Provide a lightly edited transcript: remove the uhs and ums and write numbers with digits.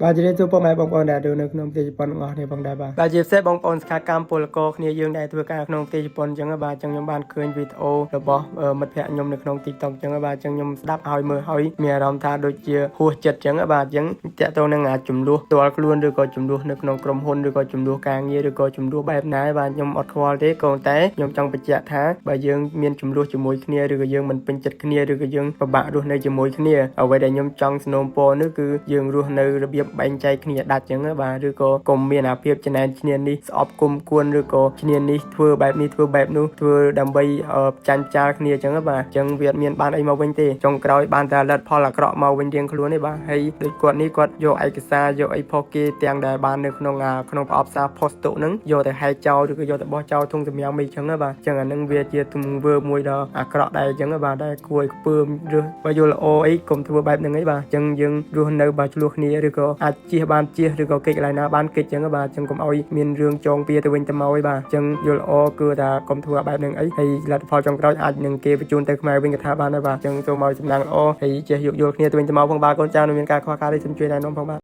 បាទជម្រាបសួរពុកម៉ែបងប្អូនដែលនៅក្នុងប្រទេសជប៉ុនទាំងអស់គ្នាផងដែរបាទបាទជាពិសេសបងប្អូនសិក្ខាកម្មពលករគ្នាយើងដែលធ្វើការក្នុងប្រទេសជប៉ុនអញ្ចឹងបាទអញ្ចឹងខ្ញុំបានឃើញវីដេអូរបស់មិត្តភ័ក្តិខ្ញុំនៅក្នុង TikTok អញ្ចឹងបាទអញ្ចឹងខ្ញុំស្ដាប់ហើយមើលហើយមានអារម្មណ៍ថាដូចជាហួសចិត្តអញ្ចឹងបាទអញ្ចឹងតាក់ទងនឹងអាចំនួនផ្ទាល់ខ្លួនឬក៏ចំនួននៅក្នុងក្រុមហ៊ុនឬក៏ចំនួនការងារឬក៏ចំនួនបែបណាបាទខ្ញុំអត់ខ្វល់ទេក៏តែខ្ញុំចង់បញ្ជាក់ថាបើយើងមានចំនួនជាមួយគ្នាឬក៏យើងមិនពេញចិត្តគ្នាឬក៏យើងពិបាករស់នៅជាមួយគ្នាអ្វីដែលខ្ញុំចង់សំណូមពរនោះគឺយើងរស់នៅរបៀបបែងចែកគ្នាដាច់អញ្ចឹងបាទឬក៏កុំមានអាភាពចំណែនឈ្នានេះស្អប់គុំគួនឬក៏ឈ្នានេះធ្វើបែបនេះធ្វើបែបនោះធ្វើដើម្បីចាញ់ចាលគ្នាអញ្ចឹងបាទអញ្ចឹងវាអត់មានបានអីមកវិញទេចុងក្រោយបានតែលទ្ធផលអាក្រក់មកវិញរៀងខ្លួនទេបាទហើយដូចគាត់នេះគាត់យកឯកសារយកអីផុសគេទាំងដែលបាននៅក្នុងអាក្នុងប្រអប់សារផុសតុហ្នឹងយកទៅហែកចោលឬក៏យកទៅបោះចោលធុងសម្រាមអីចឹងបាទអញ្ចឹងអាហ្នឹងវាជាទង្វើមួយដ៏អាក្រក់ដែរអញ្ចឹងបាទដែលគួរឲ្យខ្ពើមឬបើយល់ល្អអីកុំធ្វើបែបហ្នឹងអីបាទអញ្ចឹងយើងរស់នៅបើឆ្លោះគ្នាឬក៏អាចជៀសបានជៀសឬក៏គេចកន្លែងណាបានគេចអញ្ចឹងបាទអញ្ចឹងកុំឲ្យមានរឿងចងពៀទៅវិញទៅមកអីបាទអញ្ចឹងយល់ល្អគឺថាកុំធ្វើបែបហ្នឹងអីហើយលទ្ធផលចុងក្រោយអាចនឹងគេបញ្ជូនទៅខ្មែរវិញក៏ថាបានដែរបាទអញ្ចឹងសូមឲ្យសំណាងល្អហើយចេះយោគយល់គ្នាទៅវិញទៅមកផងបាទកូនចៅនឹងមានការខ្វះខាតអីសូមជួយណែនាំផងបាទ។